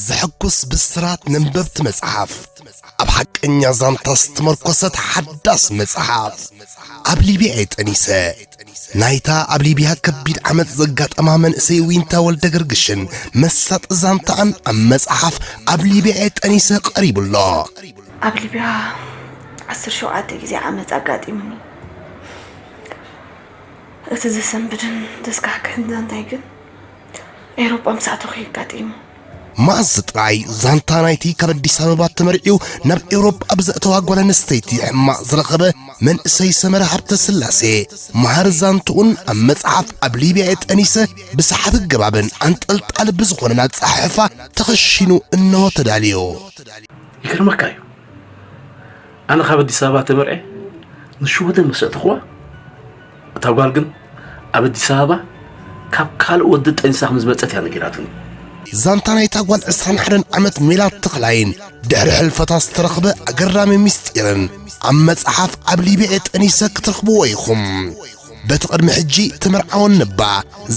ዘሐጉስ ብስራት ነንበብቲ መጽሓፍ፣ ኣብ ሓቀኛ ዛንታ ዝተመርኮሰት ሓዳስ መጽሓፍ፣ ኣብ ሊብያ ጠኒሰ። ናይታ ኣብ ሊብያ ከቢድ ዓመጽ ዘጋጠማ መንእሰይ ዊንታ ወልደ ገርግሽን መሳጢ ዛንታኣን ኣብ መጽሓፍ ኣብ ሊብያ ጠኒሰ ቀሪቡ ኣሎ። ኣብ ሊብያ ዓሰርተ ሸውዓተ ግዜ ዓመጽ ኣጋጢሙኒ። እቲ ዘሰንብድን ዘስካሕክሕን ዛንታይ ግን ኤውሮጳ ምስ ኣተኹ እዩ ኣጋጢሙ። መኣዝ ጥራይ ዛንታ ናይቲ ካብ ኣዲስ ኣበባ ተመርዕዩ ናብ ኤውሮጳ ብዘእተዋ ጓል ኣንስተይቲ ሕማቕ ዝረኸበ መንእሰይ ሰመረ ሃብተ ስላሴ፣ መሃር ዛንትኡን ኣብ መጽሓፍ ኣብ ሊብያ ጠኒሰ ብሰሓቢ ገባብን ኣንጠልጣሊ ብዝኾነን ኣጸሓሕፋ ተኸሺኑ እንሆ ተዳልዩ። ይገርመካ እዩ። ኣነ ካብ ኣዲስ ኣበባ ተመርዐ ንሽወደን ምስ ኣእተኽዋ፣ እታ ጓል ግን ኣብ ኣዲስ ኣበባ ካብ ካልእ ወዲ ጠኒሳ ከም ዝመጸት እያ ነጊራትኒ። ዛንታ ናይታ ጓል ዕስራን ሓደን ዓመት ሜላት ተኽላይን ድሕሪ ሕልፈታ ዝተረኽበ ኣገራሚ ምስጢርን ኣብ መጽሓፍ ኣብ ሊብያ ጠኒሰ ክትረኽብዎ ኢኹም። በቲ ቅድሚ ሕጂ ተመርዓወን ነባ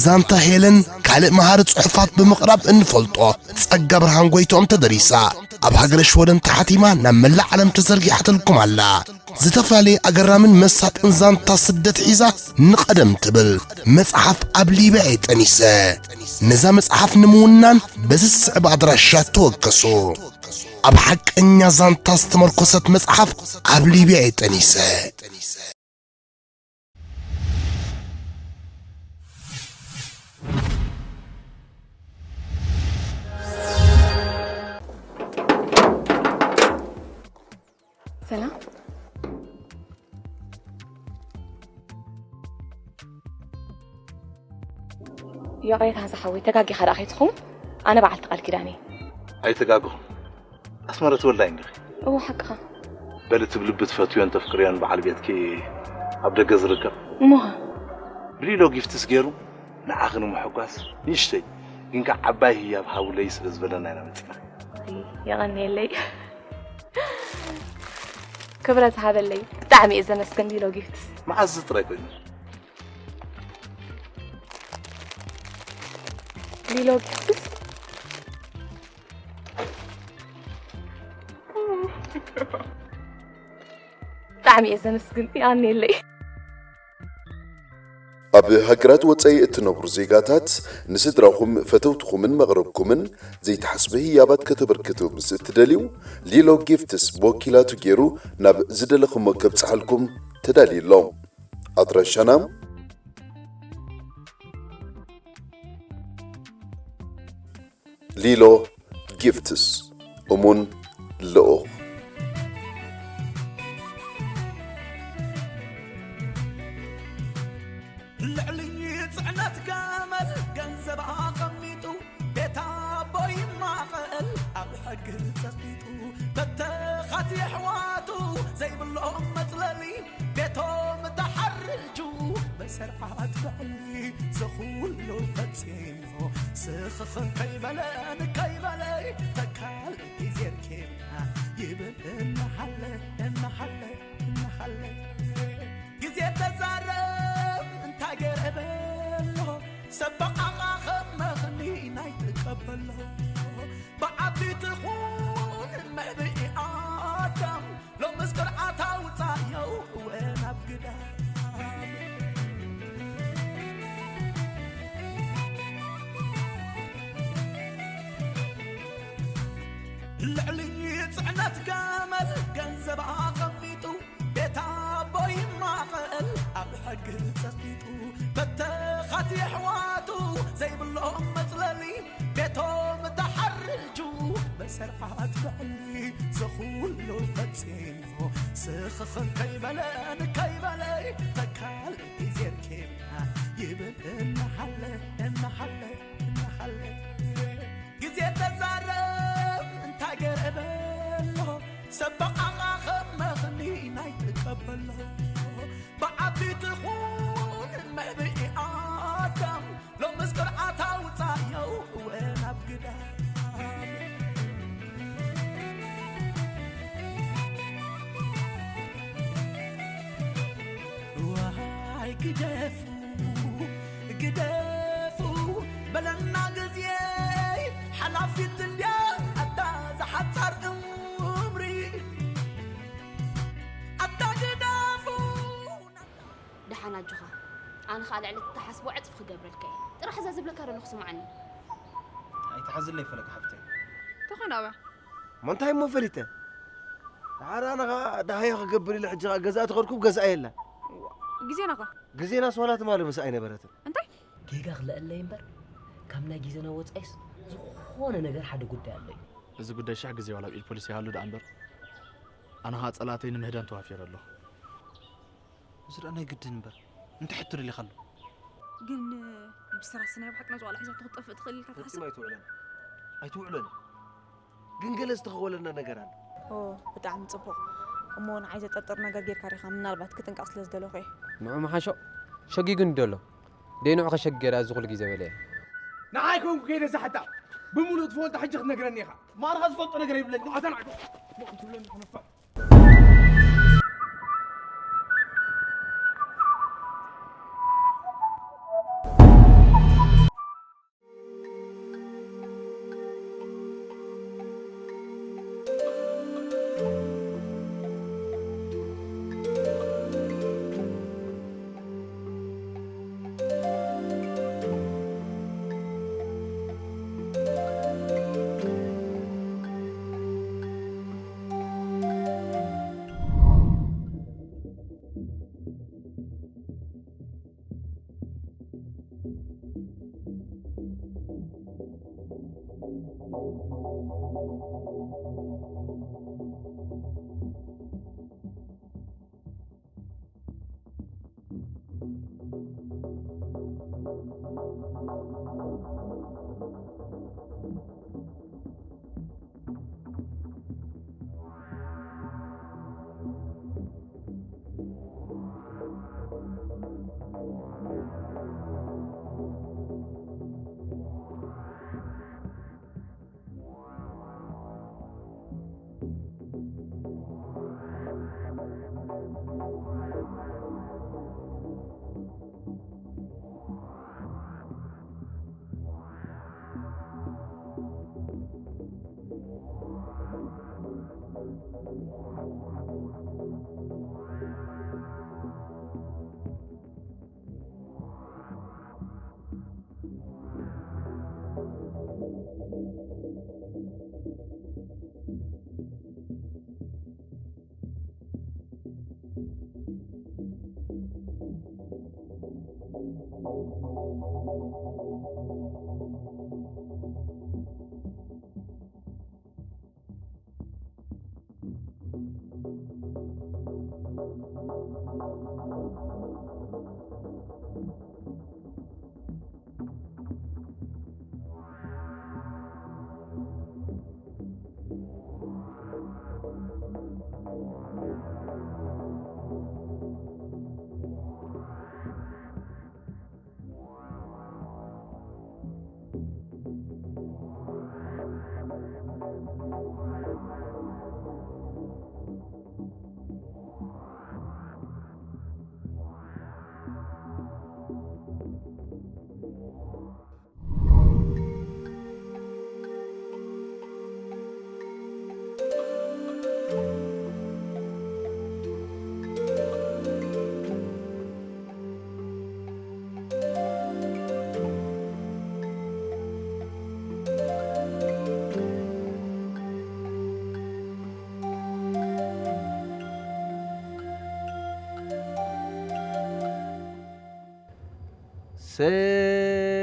ዛንታ ሄለን ካልእ መሃሪ ጽሑፋት ብምቕራብ እንፈልጦ ጸጋ ብርሃን ጎይትኦም ተደሪሳ፣ ኣብ ሃገረ ሽወደን ተሓቲማ ናብ መላእ ዓለም ተዘርጊሓትልኩም ኣላ። ዝተፈላለየ ኣገራምን መሳጥን ዛንታ ስደት ሒዛ ንቐደም ትብል መጽሓፍ ኣብ ሊብያ እየ ጠኒሰ። ነዛ መጽሓፍ ንምውናን በዚ ዝስዕብ ኣድራሻ ተወከሱ። ኣብ ሓቀኛ ዛንታ ዝተመርኮሰት መጽሓፍ ኣብ ሊብያ እየ ጠኒሰ። ሰላም። ይቕሬታ ዝሓወይ፣ ተጋጊኻ ደኣ ከይትኸውን፣ ኣነ በዓልቲ ቃል ኪዳን እየ። ኣይተጋግኹም። ኣስመረት ወልዳይ እንዲኺ? እወ፣ ሓቅኻ። በሊ እቲ ብልቢ ትፈትዮን ተፍቅርዮን በዓል ቤትኪ ኣብ ደገ ዝርከብ? እሞኸ? ብሊሎ ጊፍትስ ገይሩ ንዓኺ ንምሕጓስ ንእሽተይ ግን ከኣ ዓባይ ህያብ ሃቡለይ ስለ ዝበለና ኢና መጺና። የቐንየለይ። ክብረት ሃበለይ። ብጣዕሚ እየ ዘመስግን ሊሎ ጊፍትስ። መዓዝ ጥራይ ኮይኑ? ሊሎ ጊፍትስ? ብጣዕሚ እየ ዘመስግን። የቐንየለይ። ኣብ ሃገራት ወጻኢ እትነብሩ ዜጋታት፣ ንስድራኹም፣ ፈተውትኹምን መቕረብኩምን ዘይተሓስበ ህያባት ከተበርክቱ ምስ እትደልዩ፣ ሊሎ ጊፍትስ ብወኪላቱ ገይሩ ናብ ዝደለኹሞ ከብጽሓልኩም ተዳልዩ ኣሎ። ኣድራሻና፣ ሊሎ ጊፍትስ፣ እሙን ልኡኽ። ልዕሊ ጽዕነት ገመል ገንዘብ ኣቐሚጡ፣ ቤት ኣቦ ይማቐል ኣብ ሕጊ ጸቂጡ። በተኻት የሕዋቱ ዘይብሎም መጽለሊ፣ ቤቶም ተሓርጁ ብሰርዓት ብዕሊ። ዝኹሉ ፈጺሙ ስኽኽን ከይበለ ንከይበለ፣ ተካል ግዜ ርኬብና ይብል እናሓለ፣ እናሓለ፣ እናሓለ። ግዜ ተዛረብ እንታይ ገይረ በሎ፣ ሰብ በቓቓ ከም መኽኒና ይትቀበሎ። ብዓቢት ኹን መዕብኢ ኣዳም፣ ሎምስ ቅርዓት ኣውጻዮ እወ ናብ ግዳም። ልዕሊ ጽዕነት ገመል ገንዘብ ኣቐሚጡ፣ ቤት ኣቦ ይማቐል ኣብ ሕጊ ጸቂጡ። በተኻት የሕዋቱ ዘይብሎም መጽለሊ፣ ቤቶም ተሓርጁ ብሰርዓት ብዕሊ። ዝኹሉ ፈጺሙ ስኽኽን ከይበለ ንከይበለ፣ ተካል ግዜ ርኬብና ይብል እናሓለ፣ እናሓለ፣ እናሓለ። ግዜ ተዛረብ እንታይ ገይረ በሎ፣ ሰብ በቓቓ ከም መኽኒና ይትቀበሎ። ብዓቢት ኹን መዕብኢ ኣዳም፣ ሎምስ ቅርዓት ኣውጻዮ እወ ናብ ግዳም። ዋይ ግደፉ፣ ግደፉ በለና ግዜ፣ ሓላፊት እንድያ ኣነ ኸኣ ልዕሊ እትሓስቦ ዕጽፊ ክገብረልካ እየ። ጥራሕ እዛ ዝብለካ ዘለኹ ስምዓኒ። ኣይትሓዝለይ ፈለግ ሓፍተይ። ተኾን ኣባ። እሞ እንታይ እሞ ፈሊጠ? ደሓር ኣነ ኸኣ ደሃየ ክገብር ኢለ ሕጂ ኸኣ ገዛ ተኸድኩ ገዛ የላ። ግዜና ኸ? ግዜናስ ዋላ ትማሊ ምስ ኣይነበረትን። እንታይ? ጌጋ ክልአለይ እምበር፣ ካብ ናይ ግዜና ወጻኢስ ዝኾነ ነገር ሓደ ጉዳይ ኣለይ። እዚ ጉዳይ ሽሕ ግዜ ዋላ ኣብ ኢድ ፖሊስ ይሃሉ ደኣ እምበር፣ ኣነ ኸኣ ጸላእተይ ንምህዳን ተዋፊረ ኣለኹ። እዚ ደኣ ናይ ግድን እምበር፣ እንታይ ሕቶ ደሊኻ ኣሎ? ግን ብስራስ ናይ ብሓቂ ነዚ ዋላ ሒዛቶ ክትጠፍእ ትኽእል ኢልካ ትሓስብ? ፈጺማ ኣይትውዕለን። ኣይትውዕለን። ግን ገለ ዝተኸወለና ነገር ኣሎ። ኦ፣ ብጣዕሚ ጽቡቕ። እሞ ንዓይ ዘጠርጥር ነገር ጌርካ ዲኻ? ምናልባት ክጥንቀቕ ስለ ዝደለኹ እየ። ንዑ ምሓሾ ሸጊጉ እንዲ ኣሎ። ደይ ንዑ ከሸጊ ገይራ እዚ ኩሉ ግዜ በለ እየ። ንዓይ ኮንኩ ከይደ ዝሓታ። ብምሉእ ትፈልጦ ሕጂ ክትነግረኒ ኢኻ። ማርኻ ዝፈልጦ ነገር የብለኒ። ንዓታ ንዓይ ኮንኩ ትብለኒ ኢኻ ነፋር።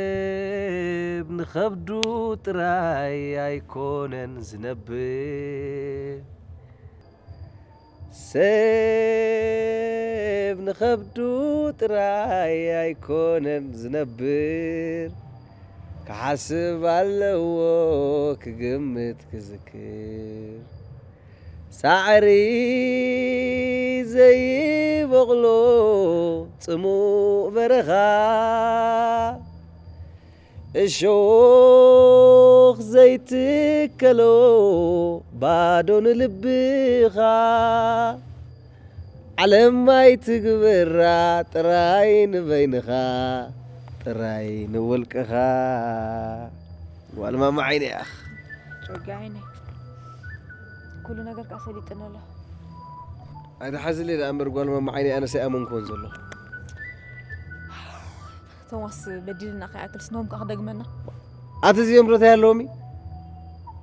ሰብ ንኸብዱ ጥራይ ኣይኮነን ዝነብር፣ ሰብ ንኸብዱ ጥራይ ኣይኮነን ዝነብር፣ ክሓስብ ኣለዎ ክግምት ክዝክር። ሳዕሪ ዘይበቕሎ ጽሙእ በረኻ፣ እሾኽ ዘይትከሎ ባዶ ንልብኻ። ዓለም ኣይትግበራ ጥራይ ንበይንኻ፣ ጥራይ ንውልቅኻ። ጓል ማማ ዓይነይ ኣኽ። ጆርጊ ዓይነይ፣ ኩሉ ነገር ከኣ ሰሊጥኒ ኣሎ። ኣይትሓዝለይ ደኣ እምበር ጓል ማማ ዓይነይ፣ ኣነስ ኣይኣመንኩዎን ዘለኹ። ቶማስ በዲልና ከይኣክልስ ንሆም ከኣ ክደግመና። ኣቲ እዚኦም ዶ እንታይ ኣለዎም እዩ?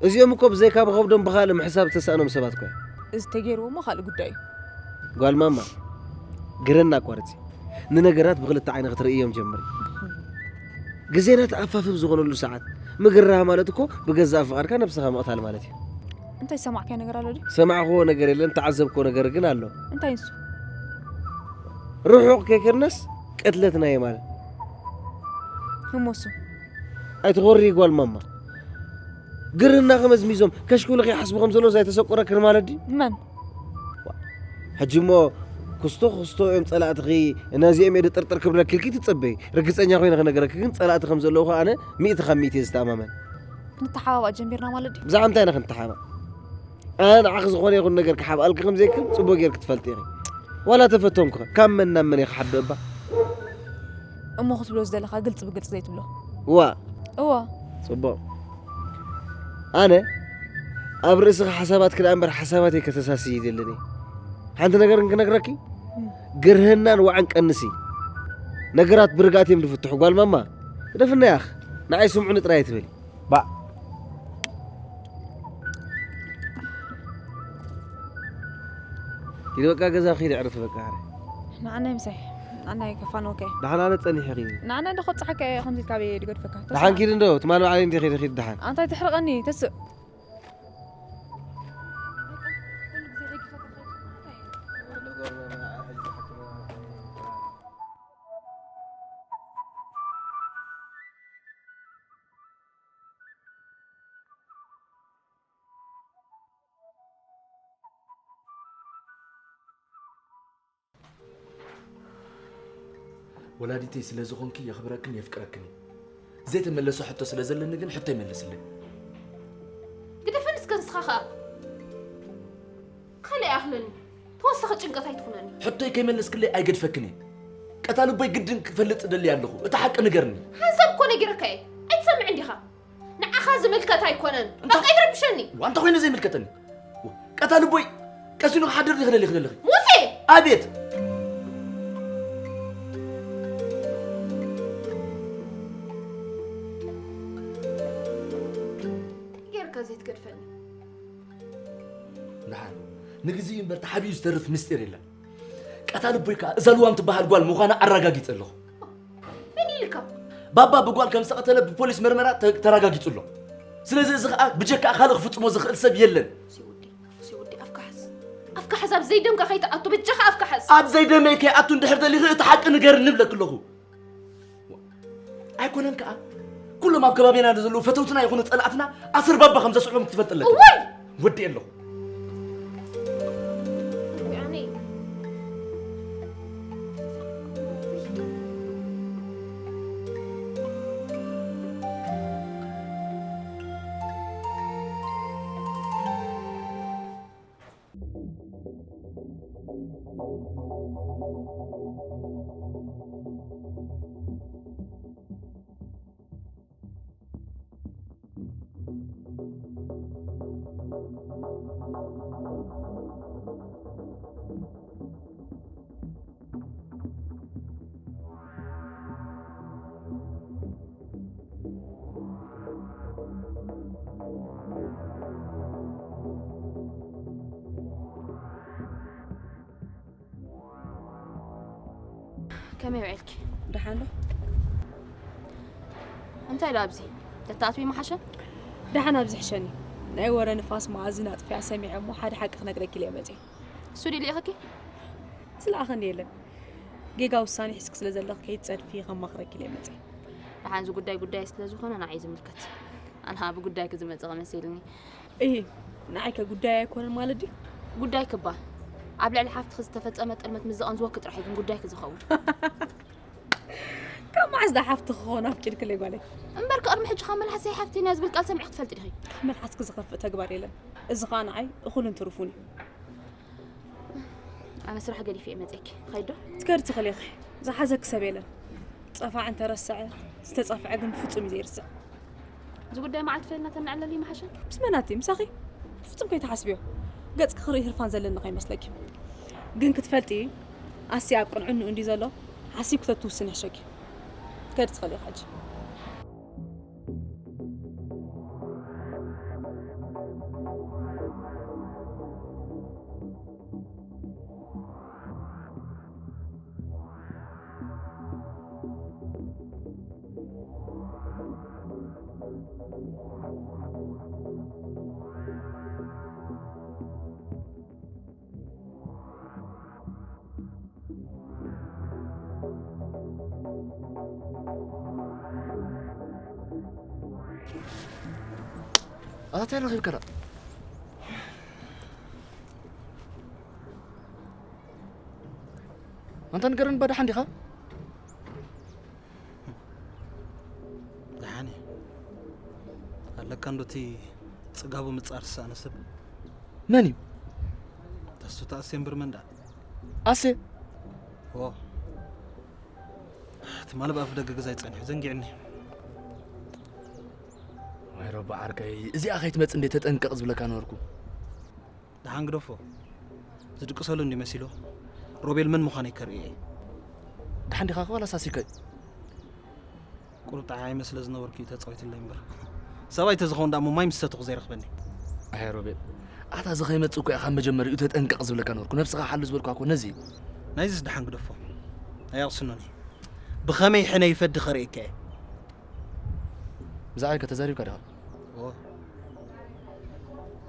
እዚኦም እኮ ብዘይካ ብኸብዶም ብኻልእ ምሕሳብ ዝተሳእኖም ሰባት እኮ እዮም። እዚ ተገይርዎ እሞ ካልእ ጉዳይ እዩ። ጓል ማማ፣ ግርህና ኣቋርፂ። ንነገራት ብኽልተ ዓይኒ ክትርእዮም ጀምሪ። ግዜና ተኣፋፍብ ዝኾነሉ ሰዓት፣ ምግርህ ማለት እኮ ብገዛእ ፍቓድካ ነብስኻ ምቕታል ማለት እዩ። እንታይ ዝሰማዕካዮ ነገር ኣሎ ድዩ? ሰማዕኽዎ ነገር የለን፣ ተዓዘብክዎ ነገር ግን ኣሎ። እንታይ ንሱ? ርሑቕ ከይከድናስ ቅትለት ናይ የማነ። ህሞሱ ኣይትኾሪ ጓል ማማ። ግርህና ከመዝሚዞም ከሽኩሉ ከይሓስቡ ከም ዘለዉ ኣይተሰቆረክን ማለት ድዩ? መን? ሕጂ እሞ ክስቶ ክስቶ እዮም ጸላእትኺ፣ ነዚኦም እየ ድጥርጥር ክብለኪ ኢልኪ ትጸበዪ። ርግጸኛ ኮይነ ክነግረኪ ግን ጸላእቲ ከም ዘለዉ ከኣ ኣነ ሚእቲ ካብ ሚእቲ እየ ዝተኣማመን። ክንተሓባባእ ጀሚርና ማለት ድዩ? ብዛዕባ እንታይ ኢና ክንተሓባእ? ኣነ ንዓኺ ዝኾነ ይኹን ነገር ክሓብኣልኪ ከም ዘይክእል ጽቡቕ ጌርኪ ትፈልጢ ኢኺ። ዋላ ተፈተንኩኸ ካብ መን ናብ መን እየ ክሓብእ እባ? እሞ ክትብሎ ዝደለኻ ግልጽ ብግልጽ ዘይትብሎ? ዋ እዋ ጽቡቕ። ኣነ ኣብ ርእስኺ ሓሳባትኪ ደኣ እምበር ሓሳባተይ ከተሳስዪ ይደልን እየ። ሓንቲ ነገር እንክነግረኪ፣ ግርህናን ዋዕን ቀንሲ። ነገራት ብርግኣት እዮም ዝፍትሑ። ጓል ማማ፣ ግደፍና ያኽ። ንዓይ ስምዑኒ ጥራይ ኣይትበሊ። ባእ። ኪዲ በቃ ገዛ ኪዲ ዕርፊ በቃ። ኣረ። ንዓና ምሳይ ንዓና ይከፋን ኦኬ። ደሓን ኣነ ጸኒሐ ኪዲ። ንዓና እንዶ ከብጽሓካ እየ ከምዚ ኢልካ ኣበይ ድገድፈካ። ደሓን ኪዲ እንዶ ትማል ባዕለይ እንዲ ኪዲ ኪዲ ደሓን። ኣንታይ ትሕርቐኒ ተስእ። ወላዲተይ ስለ ዝኾንኪ የኽብረክን የፍቅረክን እየ። ዘይተመለሰ ሕቶ ስለ ዘለኒ ግን ሕቶይ መልስለይ። ግደፈኒ እስከ ንስኻ ኸኣ። ካልእ ኣይኣኽለኒ። ተወሳኺ ጭንቀት ኣይትኹነኒ። ሕቶይ ከይመለስክለይ ኣይገድፈክን እየ። ቀታሊ ኣቦይ ግድን ክፈልጥ እደሊ ኣለኹ። እቲ ሓቂ ንገርኒ። ሓንሳብ እኮ ነጊረካ እየ። ኣይትሰምዕን ዲኻ? ንዓኻ ዝምልከት ኣይኮነን። እንታ- በቃ ኣይትረብሸኒ። ዋንታ ኮይኑ ዘይምልከተኒ። ቀታሊ ኣቦይ ቀሲኑ ክሓድር ድዩ ክደሊ ክደለኺ? ሙሴ! ኣቤት! ጌርካ ዘይትገድፈኒ። ደሓን ንግዜኡ እምበር ተሓቢኡ ዝተርፍ ምስጢር የለን። ቀታሊ ኣቦይ ከኣ እዛ ልዋም ትበሃል ጓል ምዃና ኣረጋጊጸ ኣለኹ። መን ኢልካ? ባባ ብጓል ከም ዝተቐተለ ብፖሊስ መርመራ ተ- ተረጋጊጹ ኣሎ። ስለዚ እዚ ከኣ ብጀካ ካልእ ክፍጽሞ ዝኽእል ሰብ የለን። ሙሴ ወዲ፣ ሙሴ ወዲ ኣፍካ ሓዝ። ኣፍካ ሓዝ ኣብ ዘይደምካ ከይትኣቱ በጃኻ ኣፍካ ሓዝ። ኣብ ዘይደመይ ከይኣቱ እንድሕር ደሊኺ እቲ ሓቂ ንገርኒ እብለኪ ኣለኹ። ኣይኮነን ከኣ ኩሎም ኣብ ከባቢና ዘለዉ ፈተውትና ይኹኑ ጸላእትና ኣሰር ባባ ከም ዘስዕቦም ክትፈልጥ ኣለኪ። እዋይ! ወዲኤ ኣለኹ። ከመይ ውዒልኪ? ደሓን ዶ? እንታይ ዶ ኣብዚ? ተታኣትዊ መሓሸ? ደሓን ኣብዚ ሕሸኒ። ናይ ወረ ንፋስ መኣዝን ኣጥፊኣ ሰሚዐ እሞ ሓደ ሓቂ ክነግረኪ ኢለ መፅየ። እሱ ድዩ ልኢኽኪ? ዝለኣኸኒ የለን። ጌጋ ውሳኔ ሒዝኪ ስለ ዘለኺ ከይትጸድፊ ከማኽረኪ ኢለ መጽየ። ደሓን እዚ ጉዳይ ጉዳይ ስለ ዝኾነ ንዓይ ዝምልከት። ኣነ ብጉዳይኪ ዝመጸኸ መሲልኒ። እሂ፣ ንዓይከ ጉዳይ ኣይኮነን ማለት ድዩ? ጉዳይኪ እባ ኣብ ልዕሊ ሓፍትኺ ዝተፈጸመ ጥልመት ምስ ዘቐንዝወኪ ጥራሕ እዩ ግን ጉዳይኪ ዝኸውን። ካብ መዓዝ ዳ ሓፍቲ ክኾን ኣፍቂድክለይ ጓለይ? እምበር ቅድሚ ሕጂ ካብ መልሓሰይ ሓፍተይና ዝብል ቃል ሰሚዕኪ ትፈልጢ ዲኺ? ካብ መልሓስኪ ዝኸፍእ ተግባር የለን። እዚ ኸኣ ንዓይ እኹልን ትሩፉን እዩ። ኣነ ስራሕ ገዲፈ እየ መፅየኪ። ኸይዶ? ትከዲ ትኽእሊ ኢኺ። ዝሓዘኪ ሰብ የለን። ጸፋዒ እንተረስዐ፣ ዝተጸፍዐ ግን ብፍጹም እዩ ዘይርስዕ። እዚ ጉዳይ መዓልቲ ፈሊና ተነዕለል ይመሓሸ። ምስ መን ኣቲ? ምሳኺ? ብፍጹም ከይትሓስብዮ። ገጽኪ ክርኢ ህርፋን ዘለኒ ከይመስለኪ። ግን ክትፈልጢ፣ ኣሲ ኣብ ቅንዕንኡ እንድዩ ዘሎ፣ ሓሲብኪ ተትውስኒ ይሕሸኪ። ከድ ትኽእል ኢኻ ሕጂ። ኣታ እንታይ ረኺብካ ደኣ? ኣንታ ንገረኒ፣ ባድሓን ዲኻ? ደሓን እየ። ኣለካ እንዶ እቲ ጽጋቡ ምጻር ዝሰኣነ ሰብ? መን እዩ? ተስቱ ተኣሴ እምበር መን ደኣ? ኣሴ? እዎ። ትማሊ ብኣፍ ደገ ገዛይ ጸኒሑ ዘንጊዕኒ። ወይ ረቢ ዓርከይ፣ እዚኣ ከይትመጽእ እንዴ ተጠንቀቕ ዝብለካ ነበርኩ። ደሓን ግደፎ። ዝድቅሰሉ እንዲ መሲሉ። ሮቤል መን ምዃነይ ከርእዮ እየ። ደሓን ዲኻ ዋላስ ኣሲካይ? ቁሩብ ጠዓይመ ስለ ዝነበርኩ እዩ ተጻዊትለይ እምበር። ሰብኣይ ተዝኸውን ደኣ እሞ ማይ ምስ ሰተኹ ዘይረኽበኒ። ኣያ ሮቤል፣ ኣታ እዚ ከይመጽእ እኮ እየ ካብ መጀመሪኡ ተጠንቀቕ ዝብለካ ነበርኩ። ነብስኻ ሓሉ ዝበልኳ እኮ ነዚ እዩ። ናይዚስ ደሓን ግደፎ። ኣየቕስኖን እየ። ብኸመይ ሕነ ይፈዲ ከርእየካ እየ። ብዛዕባይ ከተዛሪብካ ዲኻ? እዎ።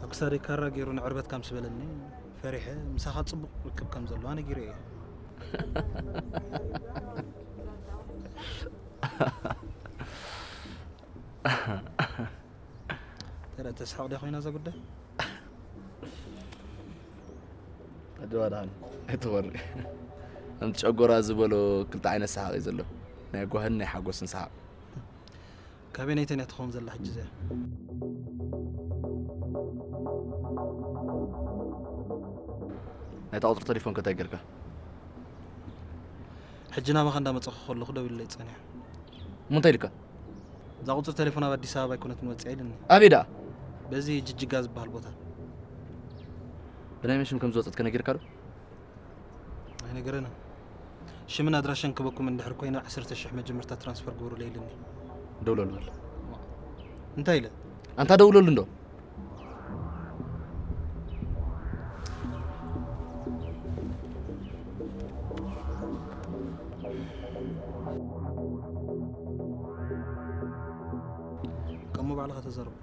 ኣብ ክሳደይ ካራ ገይሩ ንዕርበት ከም ዝበለኒ ፈሪሐ፣ ምሳኻ ጽቡቕ ርክብ ከም ዘለዋ ነጊረ እየ። ተረ ተስሓቕ ድያ ኮይና እዛ ጉዳይ? ኣደዋ ደሓን ኣይትኾሪ። ከምቲ ጨጎራ ዝበሎ ክልተ ዓይነት ሰሓቕ እዩ ዘሎ። ናይ ጓህን ናይ ሓጎስን ሰሓቕ። ካበይ ናይተን እያ ትኸውን ዘላ ሕጂ እዚኣ? ናይታ ቁጽሪ ቴሌፎን ከ እንታይ ጌርካ? ሕጂ ናባኻ እንዳመጻኹ ከለኹ ደዊሉለይ ጸኒሑ። እሞ እንታይ ኢልካ? እዛ ቁጽሪ ቴሌፎን ኣብ ኣዲስ ኣበባ ኣይኮነትን ወጺኣ ኢሉኒ። ኣበይ ደኣ? በዚ ጅጅጋ ዝበሃል ቦታ። ብናይ መን ሽም ከም ዝወጸት ከ ነጊርካ ዶ? ኣይነገረንን። ሽምን ኣድራሻን ክበኩም እንድሕር ኮይነ ዓሰርተ ሽሕ መጀመርታ ትራንስፈር ግበሩለይ ኢሉኒ። ደውለሉ በል። እንታይ ኢለ? ኣንታ ደውለሉ እንዶ። ከምኡ ባዕልኻ ተዛረብ።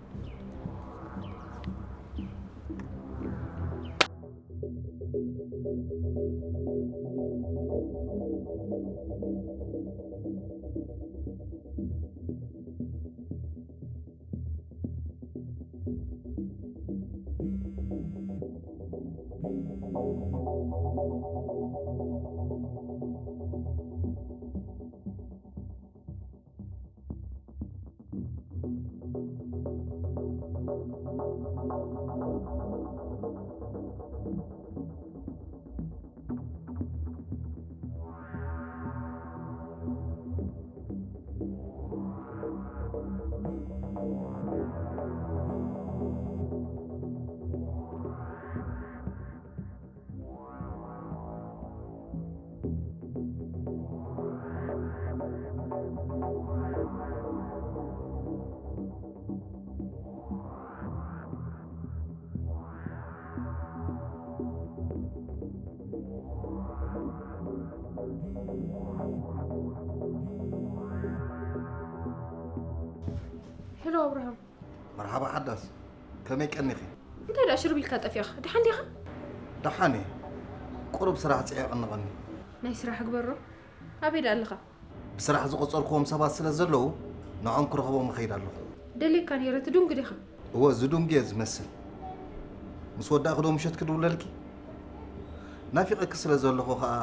ሄሎ ኣብርሃም። መርሓባ ሓዳስ፣ ከመይ ቀኒኺ? እንታይ ደኣ ሽርብ ኢልካ ጠፊእኻ? ደሓን ዲኻ? ደሓን እየ። ቁሩብ ስራሕ ጽዒቑ ቀኒቐኒ። ናይ ስራሕ ግበሮ። ኣበይ ደኣ ኣለኻ? ብስራሕ ዝቖጸርክዎም ሰባት ስለ ዘለዉ፣ ንዖም ክረኽቦም እኸይድ ኣለኹ። ደልየካ ነይረ፣ ትድንጉ ዲኻ? እወ፣ ዝዱንግ እየ ዝመስል። ምስ ወዳእኩ ዶ ምሸት ክድውለልኪ? ናፊቐኪ ስለ ዘለኹ ኸኣ፣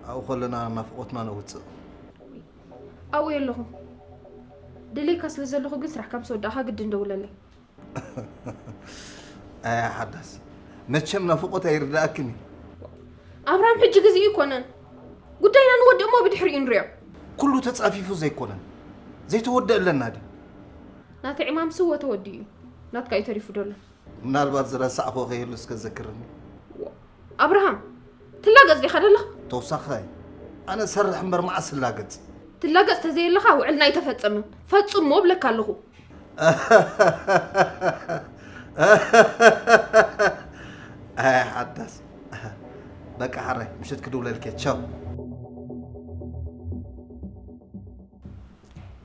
ኣብኡ ከለና ናፍቖትና ነውጽእ። ኣብኡ የለኹ። ደልየካ ስለ ዘለኹ ግን ስራሕካ ምስ ወዳእኻ ግድን ደውለለይ። ኣያ ሓዳስ፣ መቸም ናፍቖት ኣይርድኣክን እዩ። ኣብርሃም፣ ሕጂ ግዜኡ ኣይኮነን። ጉዳይና ንወድእ እሞ ብድሕሪኡ ንሪኦ። ኩሉ ተጻፊፉ ዘይኮነን፣ ዘይተወድአ ኣለና ድዩ? ናተይ ዕማምሲ እወ ተወዲኡ እዩ። ናትካ እዩ ተሪፉ ዘሎ። ምናልባት ዝረሳዕክዎ ከይህሉ እስከ ዘክርኒ። ኣብርሃም፣ ትላገጽ ዲኻ ዘለኻ? ተውሳኻይ፣ ኣነ ሰርሕ እምበር መዓስ እላገጽ? ትላገጽ ተዘየለኻ ውዕልና ኣይተፈጸመን። ፈጽሞ እብለካ ኣለኹ። ኣይ ሓዳስ፣ በቃ ሓራይ ምሸት ክድውለልኪ። ቻው።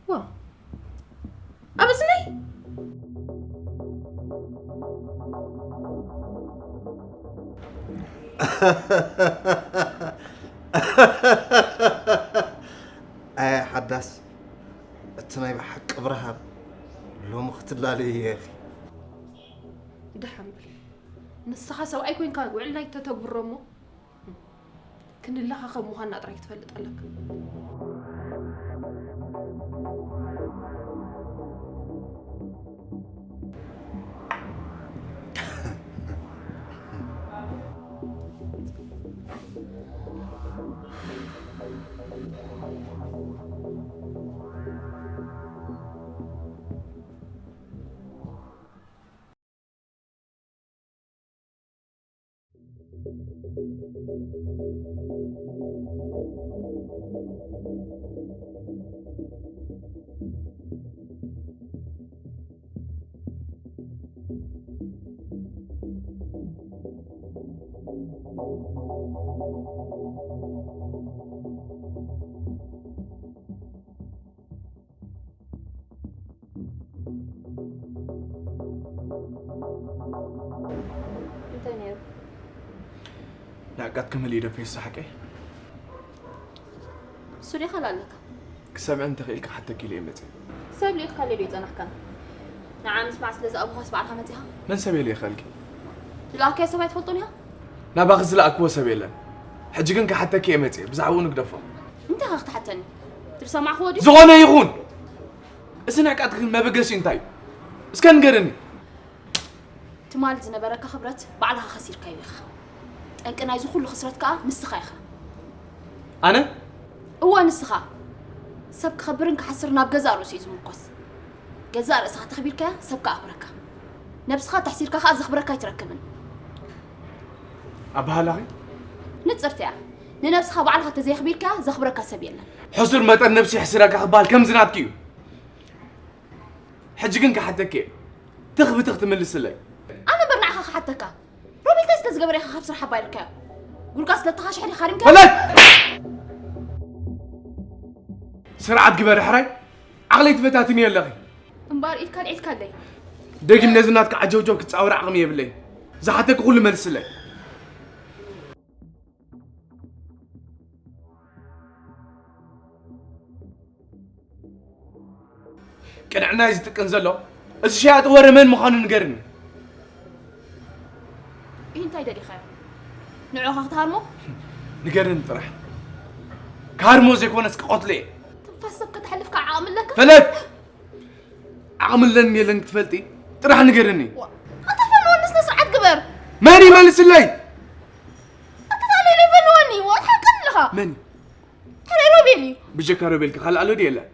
ዋ፣ ኣብ እዝነይ። ኣይ ሓዳስ፣ እቲ ናይ ብሓቂ ብርሃን ሎሚ ክትላለዩ ኢኺ። ደሓን በል። ንስኻ ሰብኣይ ኮይንካ ውዕልና ኣይተተግብሮ እሞ፣ ክንለኻኸብ ምዃንና ጥራይ ክትፈልጥ ኣለካ። እንታይ ነይሩ? ንዕቃት ከመልእዶ ፌሳ ሓቀይ? እሱ ዲኻ ላለካ? ክሰምዕ እንተኽእል ክሓተኪ ኢለ እየ መፅእ። ሰብ ልኢኽካ ዶ ይፀናሕካ? ንዓ ምስማዕ ስለ ዝኣበኻስ ባዕልኻ መፂኻ? መን ሰብ እየ ልኢኸልኪ? ዝለኣከዮ ሰብ ኣይትፈልጦን ኢኻ? ናባኺ ዝለኣክዎ ሰብ የለን። ሕጂ ግን ክሓተኪ እየ መፅእ፣ ብዛዕባኡ ንግደፎ። እንታይ ኢኻ ክትሓተኒ? ትብሰማዕክዎ ድዩ? ዝኾነ ይኹን! እዚ ንዕቃትኪ ግን መበገሲኡ እንታይ እዩ? እስከ ንገርኒ። ትማል ዝነበረካ ክብረት ባዕልኻ ከሲርካዮ ኢኻ። ጠንቂ ናይዚ ኩሉ ክስረት ከኣ ንስኻ ኢኻ። ኣነ? እወ ንስኻ። ሰብ ክኸብርን ክሓስርን ናብ ገዛእ ርእሱ እዩ ዝምርኮስ። ገዛእ ርእስኻ ተኽቢርካያ ሰብ ከኣኽብረካ። ነብስኻ ተሕሲርካ ከኣ ዘኽብረካ ኣይትረክብን። ኣበሃህላኺ? ንጽርቲ እያ። ንነብስኻ ባዕልኻ ተዘየኽቢርካያ ዘኽብረካ ሰብ የለን። ሕሱር መጠን ነብሱ የሕስረካ ክበሃል ከምዚ ናትኪ እዩ። ሕጂ ግን ክሓተኪ እየ። ትኽ ብትኽ ትምልስለይ። ኣነ እምበር ንዓኻ ክሓተካ። ሮቤል እንታይ ስለ ዝገበረ ኢኻ ካብ ስራሕ ኣባሪርካዮ? ጉድጓድ ስለ እተኻሸሐ ዲኻ ሃሪምካዮ? ፈለግ! ስርዓት ግበሪ ሕራይ። ዓቕለይ ትፈታትኒ ኣለኺ። እምበኣር ኢድካ ኣልዒልካለይ። ደጊም ነዚ ናትካ ዓጀውጀው ክጻወር ዓቕሚ የብለይን። ዝሓተኪ ኩሉ መልስለይ። ቅንዕናይ ዝጥቀን ዘሎ እዚ ሸያጢ ወረ መን ምዃኑ ንገርኒ። እንታይ ደሊኻዮ? ንዑኻ ክትሃርሞ? ንገርኒ ጥራሕ። ክሃርሞ ዘይኮነስ ክቐትሎ እየ። ትንፋስ ሰብ ከተሕልፍ ከዓ ዓቕሚ ኣለካ? ፈለግ! ዓቕሚ ኣለኒ የለን ክትፈልጢ ጥራሕ ንገርኒ። ዋ፣ ኣታ ፈንወኒ ስነ ስርዓት ግበር። መን ይመልስለይ? ኣታ ታለይ ፈንወኒ፣ ዋ፣ ትሓቀኒ ኣለኻ። መን እዩ? ሕራይ ሮቤል እዩ። ብጀካ ሮቤልከ ካልእ ኣሎ ድዩ የለን?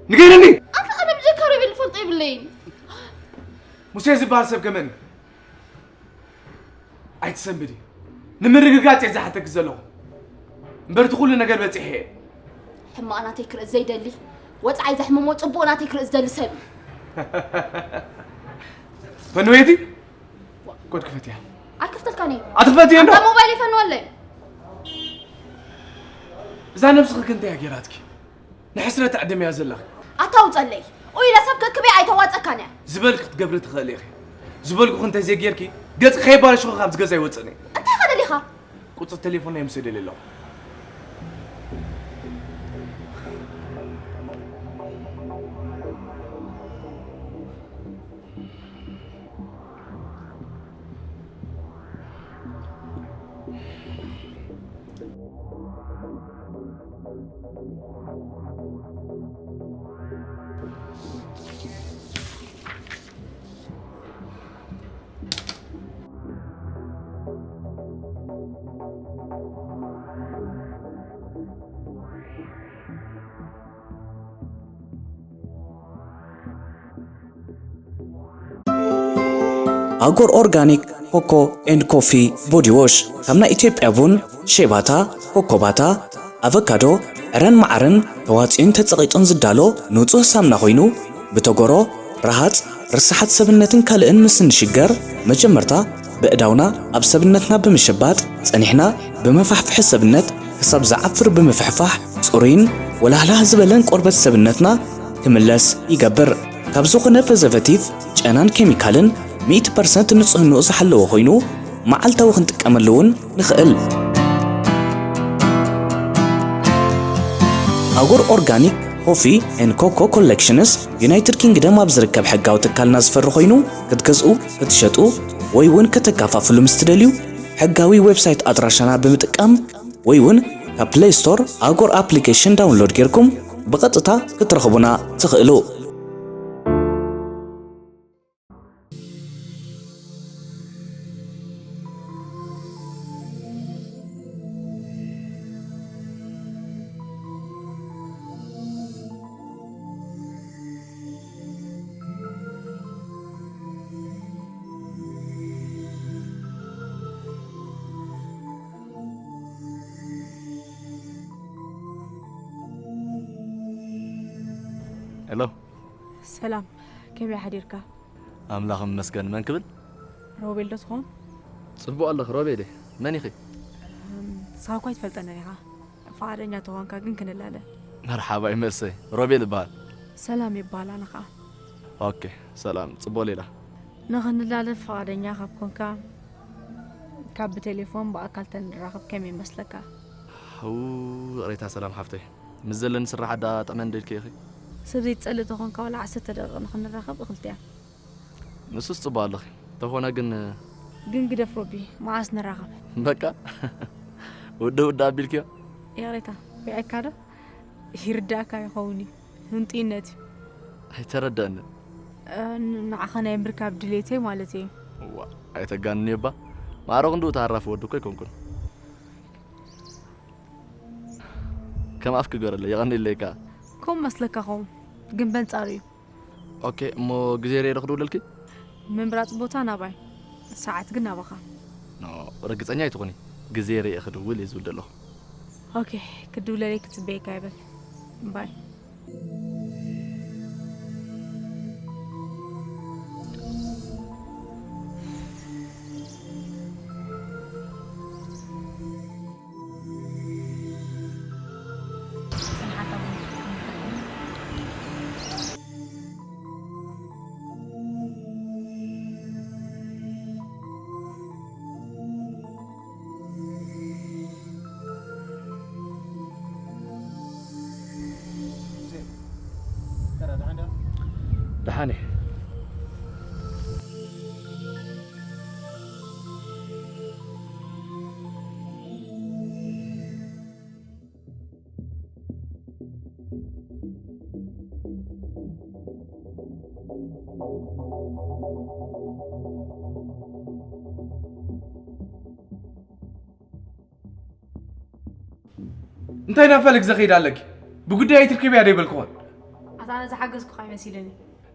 ንገርኒ። ኣታ ኣነ ብጀካ ሮቤል ዝፈልጦ የብለይን። ሙሴ ዝበሃል ሰብ ከመን እዩ? ኣይትሰንብዲ። ንምርግጋጽ እየ ዝሓተኪ ዘለኹ። እምበር እቲ ኩሉ ነገር በጺሐ እየ። ሕማቕ ናተይ ክርኢ ዘይደሊ፣ ወጽዓይ ዘሕምሞ ጽቡቕ ናተይ ክርኢ ዝደሊ ሰብ እዩ። ፈንወይቲ? ኮድ ክፈትያ። ኣይከፍተልካን እየ። ኣትኽፈትዮ እንዶ? ኣታ ሞባይል ይፈንወለይ። እዛ ነብስኺ ከ እንታይ እያ ጌራትኪ? ንሕስረት ኣዕደምያ ዘለኺ። ኣታ ውፀለይ። ኡይ ኢለ ሰብ ከክብያ ኣይተዋፀካን እያ። ዝበልኪ ክትገብሪ ትኽእሊ ኢኺ። ዝበልኩኺ እንተዘይጌርኪ ገፅኪ ከየባለሽኹ ካብዚ ገዛ ኣይወፅእን እየ። እንታይ ኢኻ ደሊኻ? ቁፅሪ ቴሌፎን ናይ ሙሴ ደልየ ኣለኹ። ኣጎር ኦርጋኒክ ኮኮ ኤንድ ኮፊ ቦዲ ዎሽ ካብ ናይ ኢትዮጵያ ቡን፣ ሼባታ፣ ኮኮባታ፣ ኣቨካዶ ዕረን መዓርን ተዋጽኦን ተጸቒጡን ዝዳሎ ንጹህ ሳምና ኮይኑ፣ ብተጎሮ፣ ረሃጽ፣ ርስሓት ሰብነትን ካልእን ምስ እንሽገር፣ መጀመርታ ብእዳውና ኣብ ሰብነትና ብምሽባጥ፣ ጸኒሕና ብመፋሕፍሒ ሰብነት ክሳብ ዝዓፍር ብምፍሕፋሕ፣ ጽሩይን ወላህላህ ዝበለን ቆርበት ሰብነትና ክምለስ ይገብር። ካብ ዝኾነ ፕሪዘርቨቲቭ፣ ጨናን ኬሚካልን ሚእቲ ፐርሰንት ንጽህንኡ ዝሓለወ ኮይኑ፣ መዓልታዊ ክንጥቀመሉ እውን ንኽእል። ኣጎር ኦርጋኒክ ኮፊ ኤንድ ኮኮ ኮሌክሽንስ ዩናይትድ ኪንግደም ኣብ ዝርከብ ሕጋዊ ትካልና ዝፈሪ ኮይኑ፣ ክትገዝኡ፣ ክትሸጡ ወይ እውን ከተካፋፍሉ ምስ ትደልዩ፣ ሕጋዊ ዌብሳይት ኣድራሻና ብምጥቃም ወይ እውን ካብ ፕሌይ ስቶር ኣጎር ኣፕሊኬሽን ዳውንሎድ ጌርኩም ብቐጥታ ክትረኽቡና ትኽእሉ። ሄሎ። ሰላም፣ ከመይ ሓዲርካ? ኣምላኽ ይመስገን። መን ክብል? ሮቤል ዶ ትኸውን? ጽቡቕ ኣለኺ ሮቤል። መን ኢኺ? እም፣ ንስኻ እኳ ኣይትፈልጠንን ኢኻ። ፍቓደኛ ተኾንካ ግን ክንላለ። መርሓባ ይመልሰይ። ሮቤል እበሃል። ሰላም ይበሃል ኣነ ኸኣ። ኦኬ፣ ሰላም። ጽቡቕ ሌላ። ንኽንላለ ፍቓደኛ ካብ ኮንካ፣ ካብ ብቴሌፎን ብኣካል ተንራኸብ ከመይ ይመስለካ? ው፣ ይቕሬታ ሰላም ሓፍተይ። ምስ ዘለኒ ስራሕ ኣዳጠመን ደልኪ ኢኺ? ሰብ ዘይትጸልእ ተኾንካ ዋላ ዓሰርተ ደቂቕ ንኽንራኸብ እኽልቲ እያ። ንሱስ ጽቡቕ ኣለኺ። ተኾነ ግን ግን ግደፍ ሮቢ፣ መዓስ ንራኸብ? በቃ ውድእ ውድእ ኣቢልክዮ? ይቕሬታ፣ ሪኣካ ዶ? ይርዳእካ ይኸውን እዩ። ህንጡይነት እዩ። ኣይተረደአንን። እ፣ ን-፣ ንዓኻ ናይ ምርካብ ድሌተይ ማለት እዩ። እዋ፣ ኣይተጋንንዮ እባ። ማዕረ ክንድኡ ተሃራፊ ወዲ እኮ ኣይኮንኩን። ከም ኣፍ ክገረለይ፣ የቐንየለይ ከኣ። ከምኡ መስለካ ኸውን፣ ግን በንጻሩ እዩ። ኦኬ፣ እሞ ግዜ ርኤ ዶ ክድውለልኪ? ምምራጽ ቦታ ናባይ፣ ሰዓት ግን ናባኻ። ኖ፣ ርግጸኛ ኣይትኹኒ። ግዜ ርኤ ክድውል እየ ዝብል ዘለኹ። ኦኬ፣ ክትድውለለይ ክጽበየካ ይበል። ባይ። ደሓን እየ። እንታይ ናብ ፈለግ ዘኸይድ ኣለኪ? ብጉዳይ ኣይትርከብያ ዶ ይበልክዎን? ኣታ ኣነ ዝሓገዝኩኻ ኣይመሲለኒ።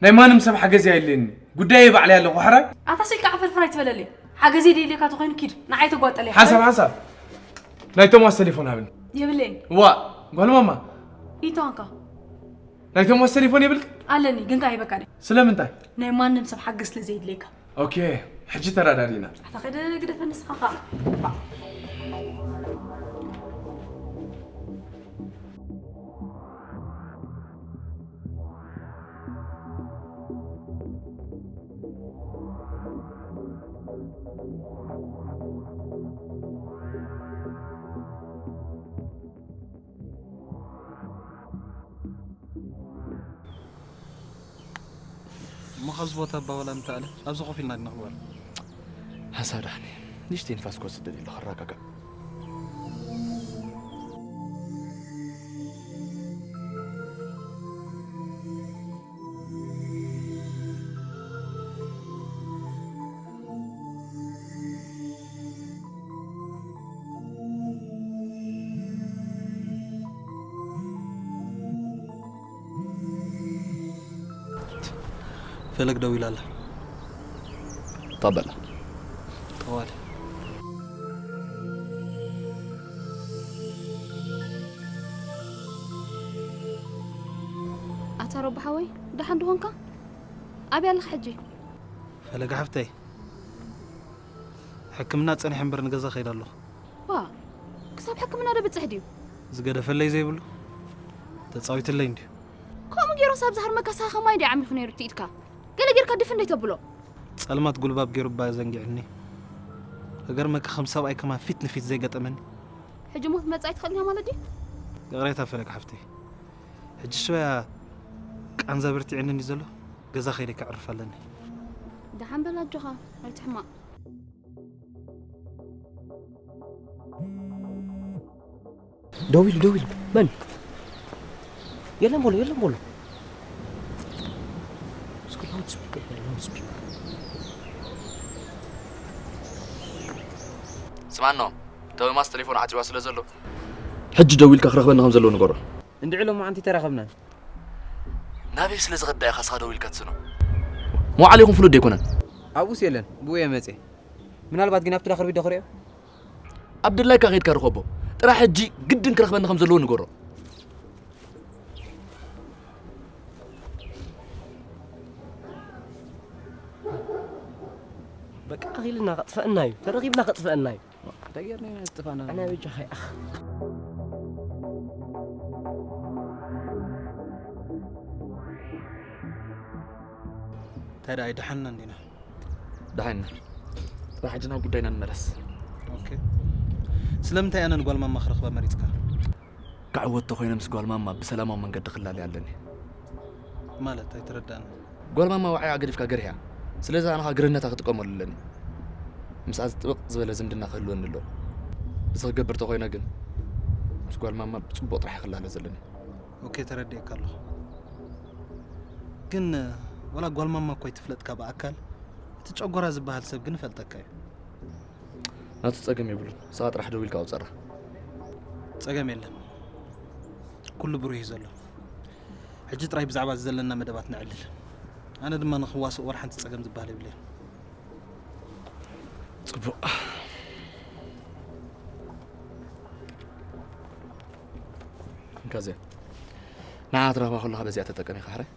ናይ ማንም ሰብ ሓገዝ ኣየድልየኒ። ጉዳይ ባዕለይ ኣለኹ፣ ሕራይ? ኣታ ስልኪ ዓፈርፈር ኣይትበለለይ። ሓገዝ የድልየካ ተኾይኑ ኪድ፣ ንዓይ ተጓጠለይ። ሓንሳብ፣ ሓንሳብ። ናይ ቶማስ ቴሌፎን ሃብኒ። የብለይን። ዋ፣ ጓል ማማ። ኢንተኾንካ? ናይ ቶማስ ቴሌፎን የብልክ? ኣለኒ፣ ግን ከኣ ይበቃ ድዩ? ስለምንታይ? ናይ ማንም ሰብ ሓገዝ ስለ ዘየድልየካ። ኦኬ፣ ሕጂ ተረዳዲና። ኣታ ከደ ግደፈ ንስኻ ኸኣ። እሞ ካብዚ ቦታ ኣባባላ እንተኣለ ኣብዚ ኮፍ ኢልና ዲና ክበል። ሓንሳብ ዳሕኒ ንእሽተይ ንፋስ ክወስድ ደልየ ኣለኹ፣ ክረጋጋእ። ፈለግ ደዊላ ኣላ። ጠበላ። ጠዋል። ታሮባ ሓወይ፣ ደሓን ድኾንካ? ኣበይ ኣለኻ ሕጂ? ፈለጋ ሓፍተይ፣ ሕክምና ጸኒሐ እምበር ንገዛ ከይደ ኣለኹ። ዋ፣ ክሳብ ሕክምና ዶ ብጽሕ ድዩ? ዝገደፈለይ ዘይብሉ ተጻዊትለይ እንድዩ። ከምኡ ገይሩ ሳብ ዝሃርመካ ሳኻ ማይ ድዩ ዓሚኹ ነይሩ እቲ ኢድካ? ገለ ጌርካ ድፍ እንዴ ተብሎ? ጸልማት ጉልባብ ገይሩ እባ ዘንጊዕኒ። ክገርመካ ከም ሰብኣይ ከማን ፊት ንፊት ዘይገጠመኒ። ሕጂ ሞት መጻኢ ትኽእል ኢኻ ማለት ድዩ? ይቕሬታ ፈለግ ሓፍተይ። ሕጂ ሽወያ ቃንዛ በርቲዕኒ እንዲ ዘሎ ገዛ ከይደ ከዕርፍ ኣለኒ። ደሓን በል ኣጆኻ፣ ኣይትሕማቕ። ደው ኢሉ ደው ኢሉ መን? የለን በሎ የለን በሎ። እስኪ ላውድ ስፒከር በል፣ ላውድ ስፒከር። ስማኖ፣ ቶማስ ቴሌፎን ዓፂዋ ስለ ዘሎ ሕጂ ደዊልካ ክረኽበኒ ከም ዘለዎ ንገሮ። እንድዒ ሎማዓንቲ ተራኸብናን። ናበይ ስለ ዝኸዳ ኢኻ ስኻ ደዊልካ ትስኖ? መውዓል ይኹን ፍሉጥ ደይኮነን። ኣብኡስ የለን፣ ብኡ እየ መፅየ። ምናልባት ግን ኣብቲ ዳኽርቢት ዶ ክሪኦ? ኣብ ድላይካ ከይድካ ርኸቦ። ጥራሕ ሕጂ ግድን ክረኽበኒ ከም ዘለዎ ንገሮ። በቃ ኣኺልና ከጥፈአና እዩ። ተረኺብና ከጥፈአና እዩ። እንታይ ጌርና ኢና ዝጥፋና? ኣና በጃኻ ይኣኽ። እንታይ ደኣ ኣይደሓንና እንዲና? ደሓንና። ጥራሕ ሕጂ ናብ ጉዳይና ንመለስ። ኦኬ። ስለምንታይ ኣነ ንጓል ማማ ክረኽባ መሪጽካ? ክዕወት ተኾይነ ምስ ጓል ማማ ብሰላማዊ መንገዲ ክላለያ ኣለኒ። ማለት ኣይተረዳእን። ጓል ማማ ዋዕያ ገዲፍካ ገርህያ። ስለዚ ኣነ ኸኣ ግርህነታ ክጥቀመሉ ኣለኒ። ምስኣ ጥብቕ ዝበለ ዝምድና ክህልወኒ ኣለዎ። እዚ ክገብር ተኾይነ ግን ምስ ጓል ማማ ብጽቡቕ ጥራሕ እየ ክላለ ዘለኒ። ኦኬ ተረዲኤካ ኣለኹ። ግን ወላ ጓል ማማ እኮ ኣይትፍለጥካ ብኣካል፣ እቲ ጨጎራ ዝበሃል ሰብ ግን እፈልጠካ እዩ። ናቱ ጸገም የብሉን። ንስኻ ጥራሕ ደዊልካ ኣውጸራ። ጸገም የለን። ኩሉ ብሩህ እዩ ዘሎ። ሕጂ ጥራይ ብዛዕባ እዚ ዘለና መደባት ነዕልል። ኣነ ድማ ንኽዋስእ ወላ ሓንቲ ጸገም ዝበሃል የብለይን። ጽቡቕ። እንካ እዚኣ ንዓ ትረኽባ ከለኻ በዚኣ ተጠቀም ኢኻ ሕራይ።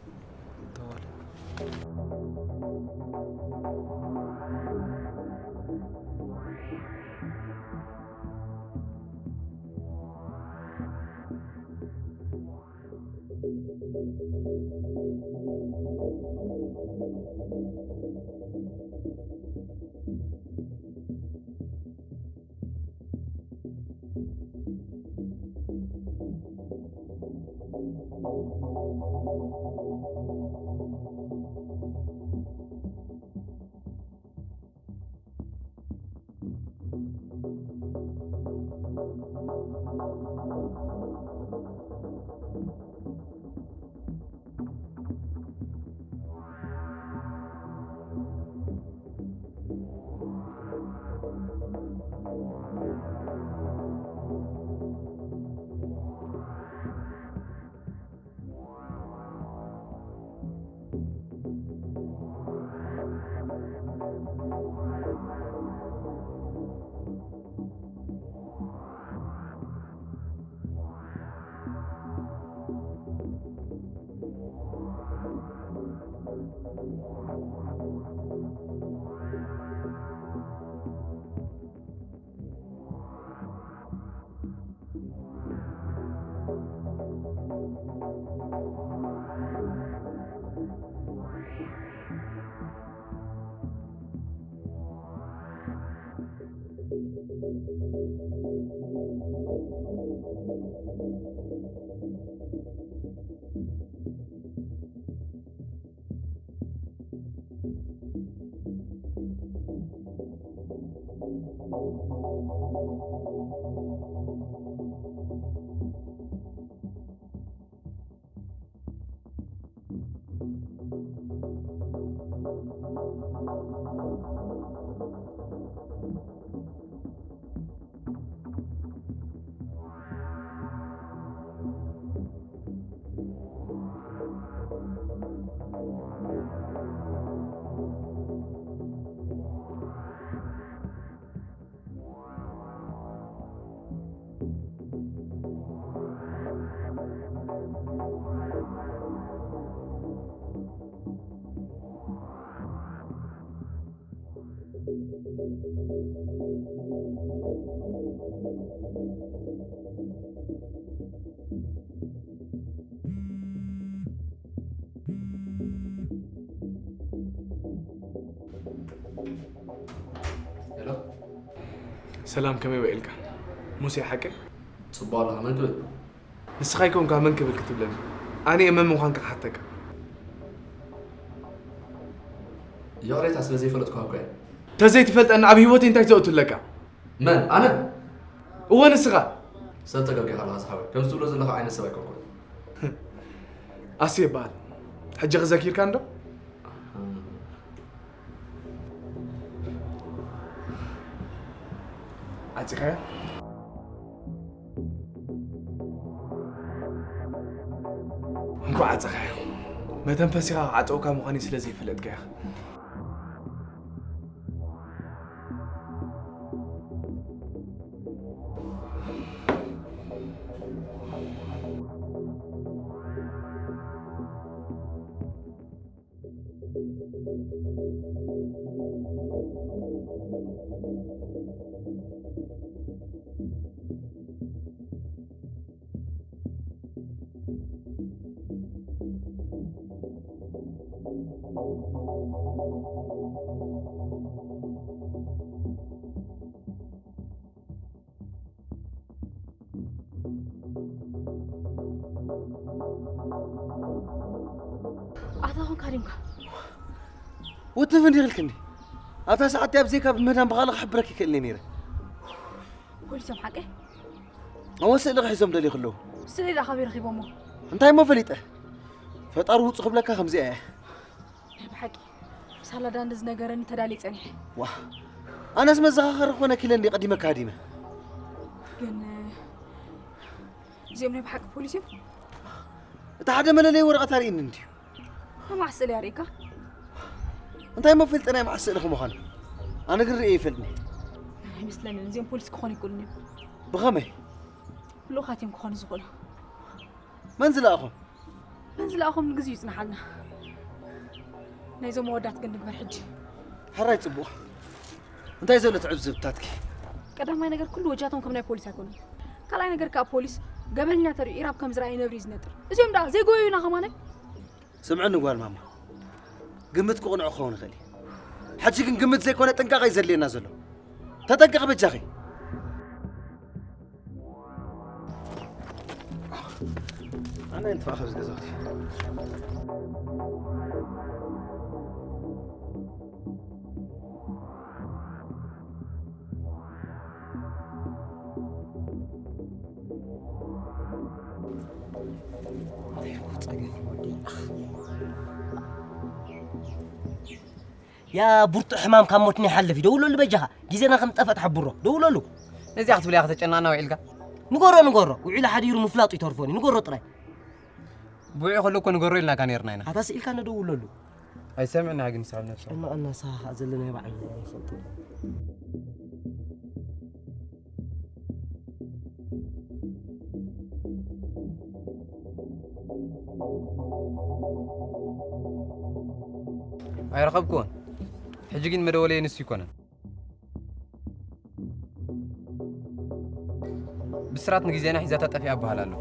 ሰላም፣ ከመይ ውዒልካ? ሙሴ ሓቂ? ጽቡቕ ኣለኻ፣ መን ክብል? ንስኻ ኣይኮንካ መን ክብል ክትብለኒ? ኣነ እየ መን ምዃንካ ክሓተካ። ይቕሬታ ስለ ዘይፈለጥኩኻ እኮ እየ። ተዘይትፈልጠኒ ኣብ ህይወተይ እንታይ ትዘእቱ ኣለካ? መን? ኣነ? እወ፣ ንስኻ። ሰብ ተጋጊኻ ኣለኻ ዝሓወይ። ከምዚ ትብሎ ዘለኻ ዓይነት ሰብ ኣይኮንኩን። ኣስየ ይበሃል። ሕጂ ክዘኪርካ እንዶ? ዓጺኻዮ? እንኳዕ ዓጸኻዮ። መተንፈሲኻ ክዓጸወካ ምዃነይ ስለ ዘይፈለጥካ ኢኻ። ኣታ ኾንካ ዲምካ? ወትፍ እንዲኽልክኒ ኣብታ ሰዓት እቲኣ ብዘይካ ብምህዳም ብኻልእ ክሕብረክ ይክእልኒ ነይረ። ፖሊሶም ሓቀይ? እወ፣ ስእሊ ክሒዞም ደልዩ ክለዉ። ስእሊ ደኣ ካበይ ረኺቦሞ? እንታይ እሞ ፈሊጠ? ፈጣሪ ውፁ ክብለካ ከምዚኣ እያ። ናይ ብሓቂ ሳላ ዳንድ ዝነገረኒ ተዳልየ ጸኒሐ። ዋ፣ ኣነስ መዘኻኸሪ ክኾነኪ ኢለ እንዲ ቀዲመካ ሃዲመ። ግን እዚኦም ናይ ብሓቂ ፖሊስ እዮም? እቲ ሓደ መለለይ ወረቐት ኣርእየኒ እንድዩ። ናይ መዓስ ስእሊ ኣርእየካ? እንታይ እሞ ፈልጠ ናይ መዓስ ስእሊ ከምዃኑ? ኣነ ግን ርእየ ይፈልጥኒ። ኣይመስለንን። እዚኦም ፖሊስ ክኾኑ ይክእሉን እዮም። ብኸመይ? ልኡኻት እዮም ክኾኑ ዝኽእሉ። መን ዝለኣኾም? መን ዝለኣኾም ንግዜ ይጽንሓልና። ናይዞም ኣወዳት ግን ንግበር ሕጂ። ሕራይ ጽቡቕ። እንታይ ዘሎ ትዕዝብታትኪ? ቀዳማይ ነገር ኩሉ ወጃቶም ከም ናይ ፖሊስ ኣይኮኑን። ካልኣይ ነገር ከኣ ፖሊስ ገበነኛ ተሪኡ ኢራብ ከም ዝረኣየ ነብሪ እዩ ዝነጥር። እዚኦም ደኣ ዘይጎዩና ከማናይ? ስምዕኒ ጓል ማማ። ግምት ክቕንዑ ክኸውን ይኽእል እዩ። ሕጂ ግን ግምት ዘይኮነ ጥንቃቐ እዩ ዘድልየና ዘሎ። ተጠንቀቒ በጃኺ። ኣነ እንትፋ ካብዚ ገዛውቲ። ጸገም ወዲ። ያ ብርቱዕ ሕማም ካብ ሞት ናይ ሓልፍ እዩ። ደውለሉ በጃኻ። ግዜና ከም ጠፍአ ትሓብሮ። ደውለሉ። ነዚኣ ክትብልያ ከተጨናና ውዒልካ? ንገሮ፣ ንገሮ። ውዒሉ ሓዲሩ ምፍላጡ ይተርፎን እዩ። ንገሮ ጥራይ። ብውዒ ከሎ እኮ ንገሮ ኢልናካ ነይርና ኢና። ኣታ ስኢልካ ነደውለሉ። ኣይሰምዕን ሃግን ሳብ ነብሱ። ጨነቐና፣ ንስኻ ኸኣ ዘለና ናይ ባዕልና ኢና ንፈልጦ። ኣይረኸብክዎን። ሕጂ ግን መደወለየ ንሱ ይኮነን። ብስራት ንግዜና ሒዛታ ጠፊኣ እበሃል ኣሎ።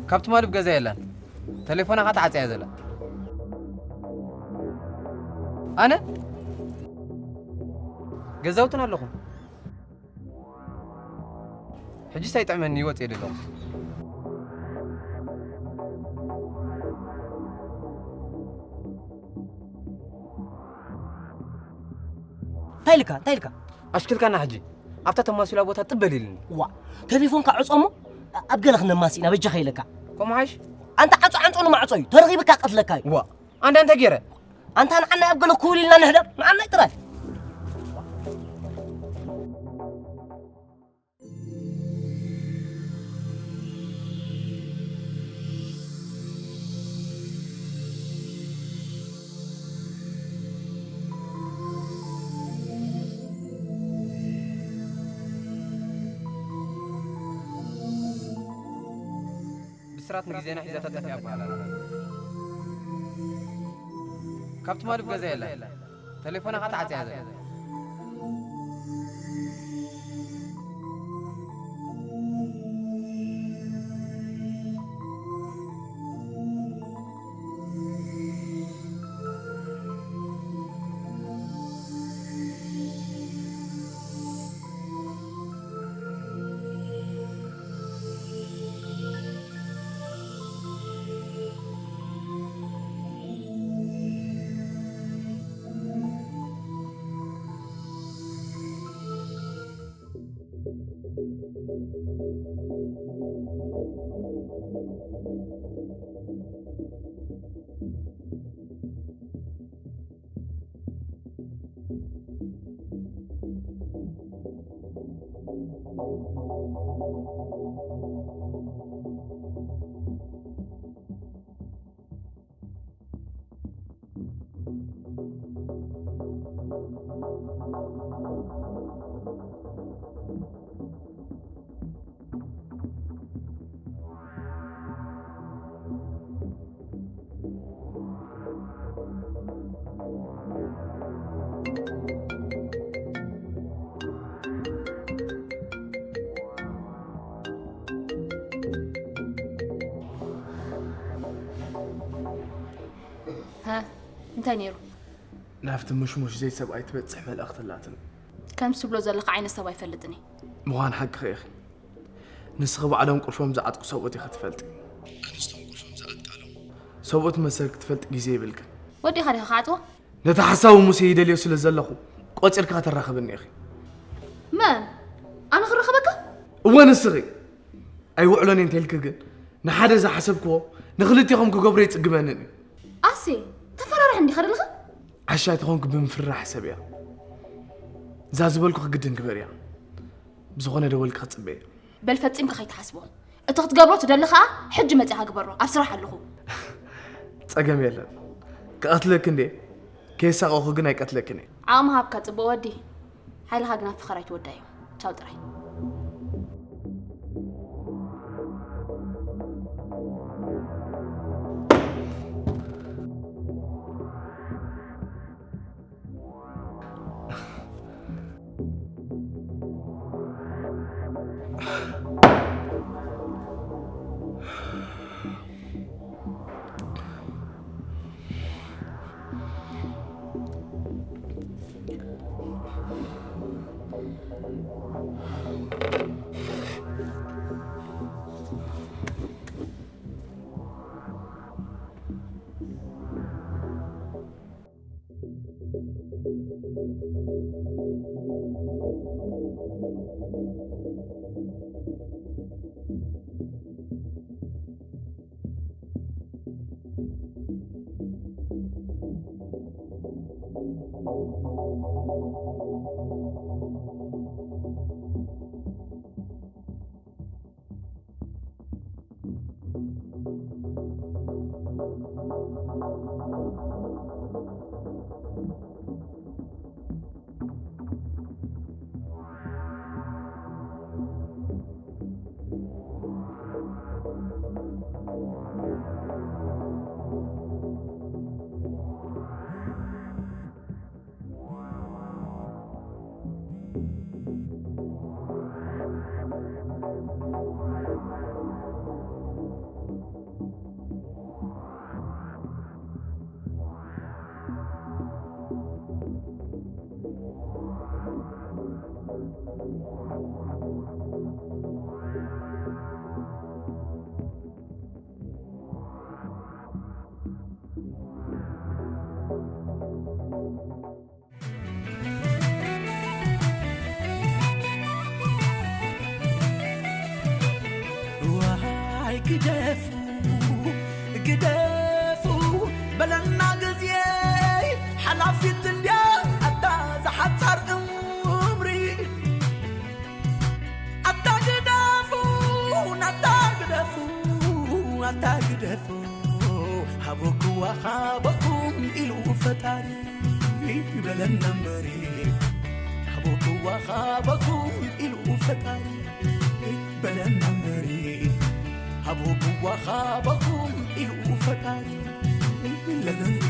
ካብ ትማሊ ኣብ ገዛ የላን። ተሌፎና ኸኣ ተዓጽያ እያ ዘላ። ኣነ ገዛውትን ኣለኹ። ሕጂስ ኣይጥዕመኒ፣ ይወጽእ እየ ደለኹ። እንታይ ኢልካ? እንታይ ኢልካ? ኣሽክልካና ሕጂ ኣብታ ተማሲላ ቦታ ጥበል ኢልኒ። ዋ፣ ተሌፎንካ ዕጾ እሞ ኣብ ገለ ክነማሲ ኢና፣ በጃኻ ኢለካ። ከምኡ ሓይሽ? ኣንታ ዓጾ ዓንጾ ንማዕጾ እዩ፣ ተረኺብካ ቀትለካ እዩ። ዋ፣ ኣንዳ እንታይ ገይረ? ኣንታ ንዓናይ ኣብ ገለ ክውል ኢልና ንሕደር፣ ንዓናይ ጥራይ። ብስራት ንግዜና ሒዛ ተጠፊኣ እበሃል ኣላ። ካብ ትማሊ ኣብ ገዛ የላን። ተሌፎና ኸኣ ተዓጽያ ዘላ። ሃ፣ እንታይ ነይሩ? ናብቲ ምሽሙሽ ዘይሰብኣይ ትበጽሕ መልእኽቲ ኣላትኒ። ከምዚ ትብሎ ዘለኻ ዓይነት ሰብ ኣይፈልጥን እየ። ምዃን ሓቅኺ ኢኺ። ንስኺ ባዕሎም ቁልፎም ዝዓጥቁ ሰብኡት ኢኺ ትፈልጢ። ኣንስቶም ቁልፎም ዝዓጥቃሎም ሰብኡት መሰልኪ ትፈልጢ ግዜ የብልክን። ወዲኻ ዲኻ ክዓጥዎ? ነቲ ሓሳዊ ሙሴ ይደልዮ ስለ ዘለኹ ቆጺርካ ከተራኽብኒ ኢኺ። መን? ኣነ ክራኸበካ? እወ ንስኺ። ኣይውዕሎን እየ እንተልኪ ግን ንሓደ ዝሓሰብክዎ ንኽልቲኹም ክገብሮ ይጽግመንን እዩ። ኣሴ፣ ተፈራርሕ እንዲኻ ደለኻ? ዓሻ ተኾንኩ ብምፍራህ ሕሰብያ። እዛ ዝበልኩኺ ግድን ግበርያ። ብዝኾነ ደወልኪ ክጽበየ። በል ፈጺምካ ከይትሓስቦ። እቲ ክትገብሮ ትደሊ ኸኣ ሕጂ መጺኻ ግበሮ። ኣብ ስራሕ ኣለኹ። ጸገም የለን። ክቐትለኪ እንዴ? ከየሳቐኹ ግን ኣይቀትለክን እየ። ዓቕሚ ሃብካ ጽቡቕ ወዲ። ሓይልኻ ግን ኣብ ፈኸራ ኣይትወዳዮ። ቻው ጥራይ። ዋይ ግደፉ፣ ግደፉ በለና ግዜ ሓላፊት እንድያ ኣታ ዝሓጻር እምሪ። ኣታ ግደፉ፣ ኣታ ግደፉ፣ ኣታ ግደፉ፣ ሃበክዋ ሃበኩም ኢሉ ፈጣሪ በለና እምበሪ። ሃበክዋ ሃበኩም ኢሉ ፈጣሪ በለና እምበሪ። ሃበክዋ ሃበኩም ኢሉ ፈጣሪ ለለና